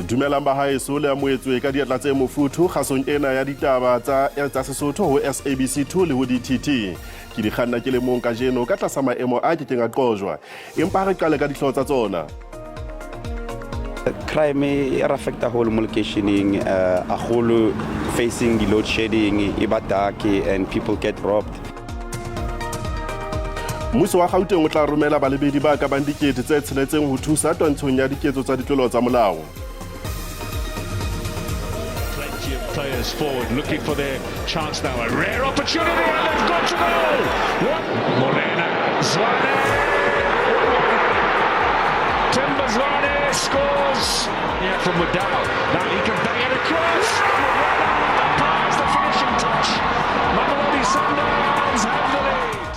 Dumelang bahaeso, le amoetswe ka diatla tse mofuthu kgasong ena ya ditaba tsa tsa Sesotho ho SABC 2 le ho DTT. Ke di kganna ke le mong kajeno ka tlasa maemo a ke keng a qojwa. Empa ha re qale ka dihlooho tsa tsona. Crime e re affecta haholo mo lekeisheneng, haholo facing di-load shedding, e ba dark and people get robbed. Mmuso wa Gauteng o tla romela balebedi ba ka bang 6000 ho thusa twantshong ya diketso tsa ditlolo tsa molao. Plenty of players forward looking for their chance now. A rare opportunity and they've got to go. What? Morena Zwane. Themba Zwane scores. Yeah, from Mudau. Now he can bang it across. Morena applies the finishing touch. Mamelodi Sundowns have the lead.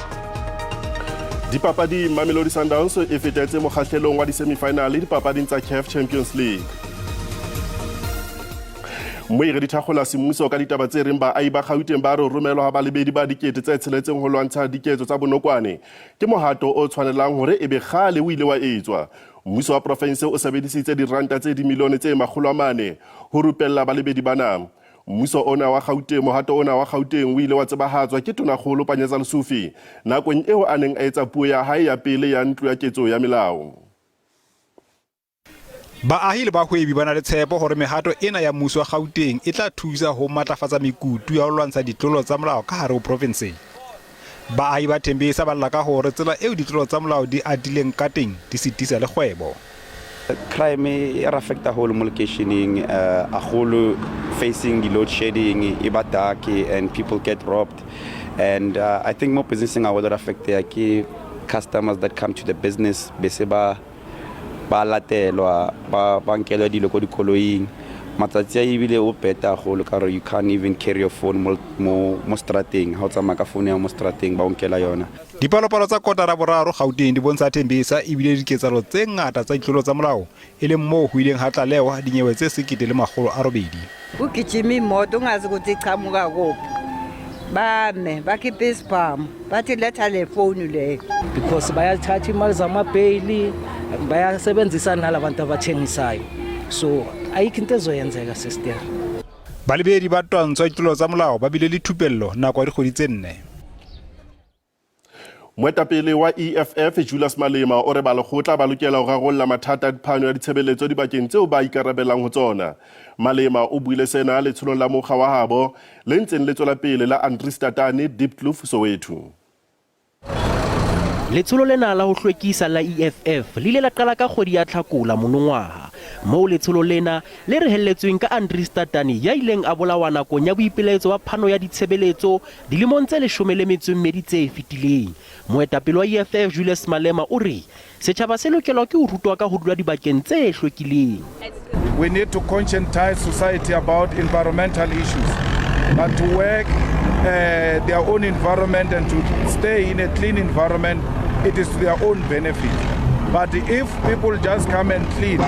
Dipapading, Mamelodi Sundowns e fetetse mokgahlelong wa di-semifinale dipapading tsa CAF Champions League. Moi re di thakgola semmuso ka ditaba tse reng baahi ba Gauteng ba re romelwa ha balebedi ba 6000 ho lwantsha diketso tsa bonokwane ke mohato o tshwanelang hore ebe kgale o ile wa etswa. Mmuso wa profense o sebedisitse diranta tse dimilione tse 400 ho rupella balebedi bana. Mmuso ona wa Gauteng, mohato ona wa Gauteng o ile wa tsebahatswa ke Tonakgolo Panyaza Lesufi nakong eo a neng a etsa puo ya hae ya pele ya ntlo ya ketso ya melao. Baahi le bahwebi ba na le tshepo hore mehato ena ya mmuso wa Gauteng e tla thusa ho matlafatsa mekutu ya ho lwantsha ditlolo tsa molao ka hare ho provinse. Baahi ba Tembisa ba lla ka hore tsela eo ditlolo tsa molao di atileng ka teng di sitisa le kgwebo. Crime e re affecta haholo mo lekeisheneng, haholo facing di-load shedding, e ba dark and people get robbed. And I think mo businesseng haholo re affecteya ke customers that come to the business be se ba ba latelwa, ba ba nkelwa dilo ko dikoloing. Matsatsi a ebile o beta haholo ka gore you can't even carry your phone mo mo mo strateng. Ha o tsamaya ka phone ya mo strateng, ba o nkela yona. Dipalopalo tsa kotara boraro Gauteng di bontsha Tembisa ebile diketsahalo tse ngata tsa ditlolo tsa molao, e leng moo ho ileng ha tlalewa dinyewe tse 1800. Kugijima imoto ungazi ukuthi ichamuka kuphi, bame bakhiphe isibhamu, bathi letha le foni leyo. Because bayathatha imali zamabheyili, bayasebenzisa nalabantu abathengisayo, so ayikho into ezoyenzeka, sister. Balebedi ba twantsho ya ditlolo tsa molao ba bile le thupello nako ya dikgwedi tse 4. Moetapele wa EFF Julius Malema o re balekgotla ba lokela ho rarolla mathata a phano ya ditshebeletso dibakeng tseo ba ikarabelang ho tsona. Malema o buile sena letsholong la mokga wa habo le ntseng le tswela pele la Andries Tatane Diepkloof Soweto. Letsholo lena la ho hlwekisa la EFF le ile la qala ka kgwedi ya Tlhakola monongwaha, moo letsholo lena le rehelletsweng ka Andries Tatane ya ileng a bolawa nakong ya boipelaetso ba phano ya ditshebeletso dilemong tse 12 tse fetileng. Moetapele wa EFF Julius Malema o re setjhaba se lokelwa ke ho rutwa ka ho dula dibakeng tse hlwekileng. We need to conscientize society about environmental issues, but to work their own environment and to stay in a clean environment, it is to their own benefit. But if people just come and clean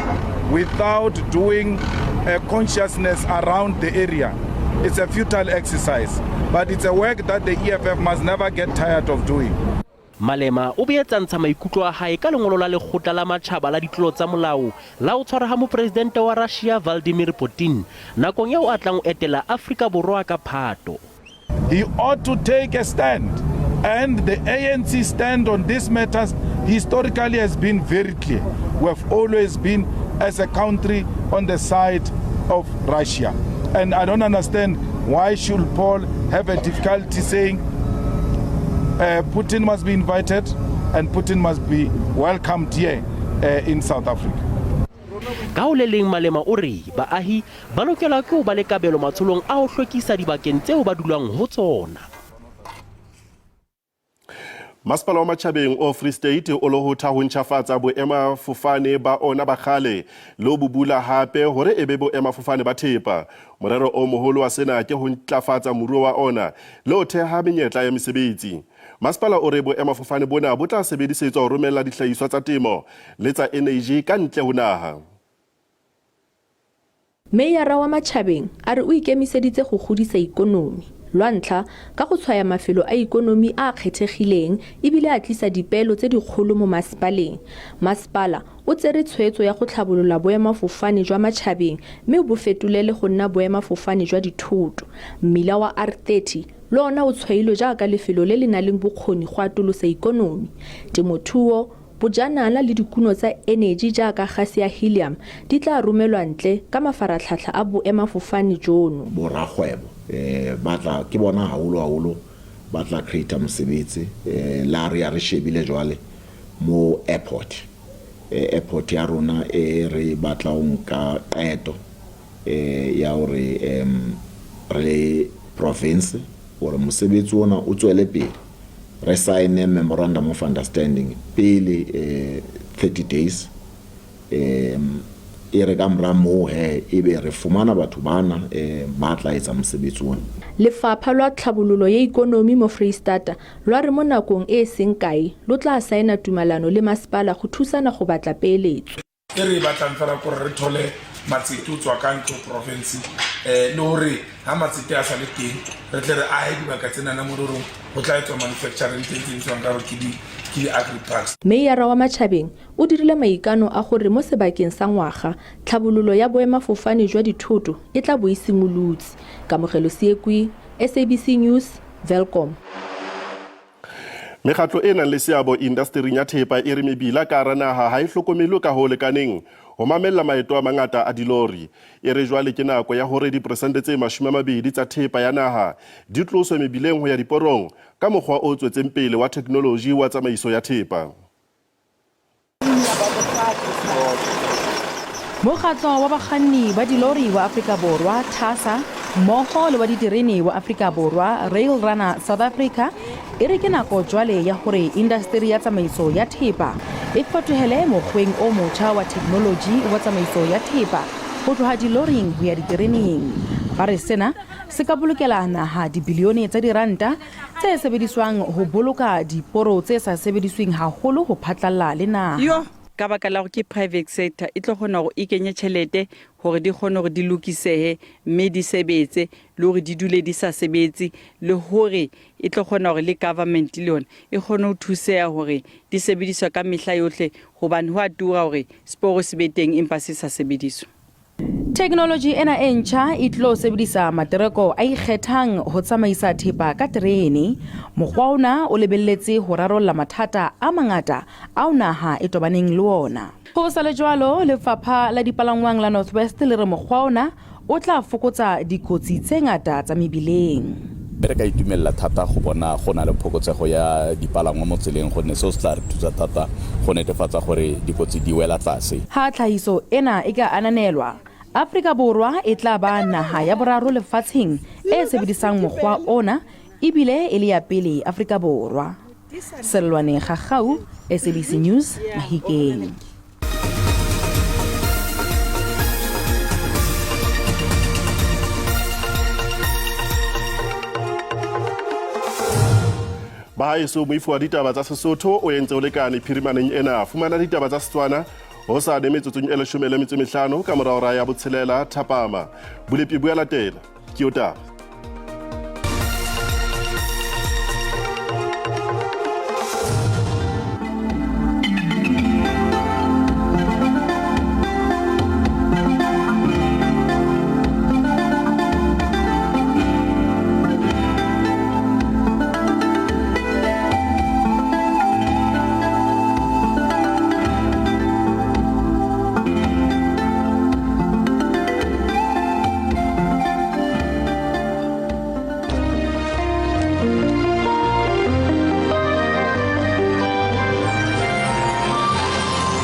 without doing a consciousness around the area, it's a futile exercise. But it's a work that the EFF must never get tired of doing. Malema o boetse a ntsha maikutlo a hae ka lengolo la Lekgotla la Matjhaba la Ditlolo tsa Molao la ho tshwara ha Mopresidente wa Russia Vladimir Putin nakong eo a tlang ho etela Afrika Borwa ka Phato. He ought to take a stand, and the ANC stand on these matters historically has been very clear. We have always been, as a country, on the side of Russia. And I don't understand why should Paul have a difficulty saying Putin must be invited and Putin must be welcomed here in South Africa. Ka ho le leng, Malema o re baahi ba lokela ke ho ba le kabelo matsholong a ho hlwekisa dibakeng tseo ba dulang ho tsona. Masepala wa Matjhabeng o Free State o lohotha ho ntjhafatsa boemafofane ba ona ba kgale le ho bo bula hape hore e be boemafofane ba thepa. Morero o moholo wa sena ke ho ntlafatsa moruo wa ona le ho theha menyetla ya mesebetsi. Masepala o re boemafofane bona bo tla sebedisetswa ho romella dihlahiswa tsa temo le tsa eneji ka ntle ho naha. Meyara wa Matjhabeng a re o ikemiseditse go godisa ikonomi. Lwa ntlha, ka go tshwaya mafelo a ikonomi a a kgethegileng ebile a tlisa dipeelo tse dikgolo mo masepaleng. Masepala o tsere tshwetso ya go tlhabolola boemafofane jwa Matjhabeng mme o bo fetolele go nna boemafofane jwa dithoto. Mmila wa R30 le ona o tshwailwe jaaka lefelo le le nang le bokgoni go atolosa ikonomi, temothuo, Bojanala le dikuno tsa eneji jaaka gase ya helium di tla romelwa ntle ka mafaratlhatlha a boemafofane jono. Bo rakgwebo ba tla ke bona haholo haholo ba tla create mosebetsi le ha re ya re shebile jwale mo airport airport ya rona e re batla ho nka qeto ya hore re le province hore mosebetsi ona o tswele pele re sign memorandum of understanding pele 30 days e re ka mora moo he ebe re fumana batho bana ba tla etsa mosebetsi ona. Lefapha lwa Tlhabololo ya Ikonomi mo Freistata lwa re mo nakong e e seng kae lo tla saena tumalano le masepala go thusana go batla peeletso. E re e batlang fela kore re thole matsete o tswa ka ntlo province um le gore ha matsete a sa le teng re tle re ahe dibaka tsenana mo rorong go tla etswa manufacturing teng tse bitswang ka gore ke di-agri parks. Meyara wa Matjhabeng o dirile maikano a gore mo sebakeng sa ngwaga, tlhabololo ya boemafofane jwa dithoto e tla bo e simolotse. Kamogelo Seekwi, SABC News, Welkom. Mekgatlo e nang le seabo indastering ya thepa e re mebila ka hara naha ha e hlokomelwe ka ho lekaneng ho mamella maeto a mangata a dilori. E re jwale ke nako ya hore diperesente tse 20 tsa thepa ya naha di tloswe mebileng ho ya diporong ka mokgwa o tswetseng pele wa theknoloji wa tsamaiso ya thepa. Mokgatlo wa bakganni ba dilori wa Afrika Borwa, TASA, mmoho le wa diterene wa Afrika Borwa, Rail Runner South Africa, e re ke nako jwale ya hore indasteri ya tsamaiso ya thepa e fetohele mokgweng o motjha wa theknoloji wa tsamaiso ya thepa ho tloha diloring ho ya ditereneng. Ba re sena se ka bolokela naha dibilione tsa diranta tse sebediswang ho boloka diporo tse sa sebedisweng haholo ho phatlalla le naha. Yo, ka baka la gore ke private sector e tlo kgona gore e kenye tšhelete gore di kgone gore di lokisehe mme di sebetse le gore di dule di sa sebetse le gore e tlo kgona gore le government le yone e kgone ho thuseha gore di sebediswa ka mehla yohle gobane go a tura gore seporo se be teng empa se sa sebediswa. Theknoloji ena e ntjha e tlo sebedisa matereko a ikgethang ho tsamaisa thepa ka terene. Mokgwa ona o lebelletse ho rarolla mathata a mangata ao naha e tobaneng le ona. Ho sa le jwalo, Lefapha la Dipalangwang la North West le re mokgwa ona o tla fokotsa dikotsi tse ngata tsa mebileng. Re ka itumelela thata go bona go na le phokotsego ya dipalangwa mo tseleng gonne seo se tla re thusa thata go netefatsa gore dikotsi di wela tlase. Ha tlhahiso ena e ka ananelwa, Afrika Borwa e tla ba naha ya boraro lefatsheng e sebedisang mokgwa ona ebile e le ya pele Afrika Borwa. Sellwane Gagau, SABC News, Mahikeng. Bahaeso, moifo wa ditaba tsa Sesotho o entse o lekane phirimaneng ena. Fumana ditaba tsa Setswana ho sa ne metsotsong e 15 ka mora hora ya botshelela thapama. Bolepi bo ya latela. Ke yo taba.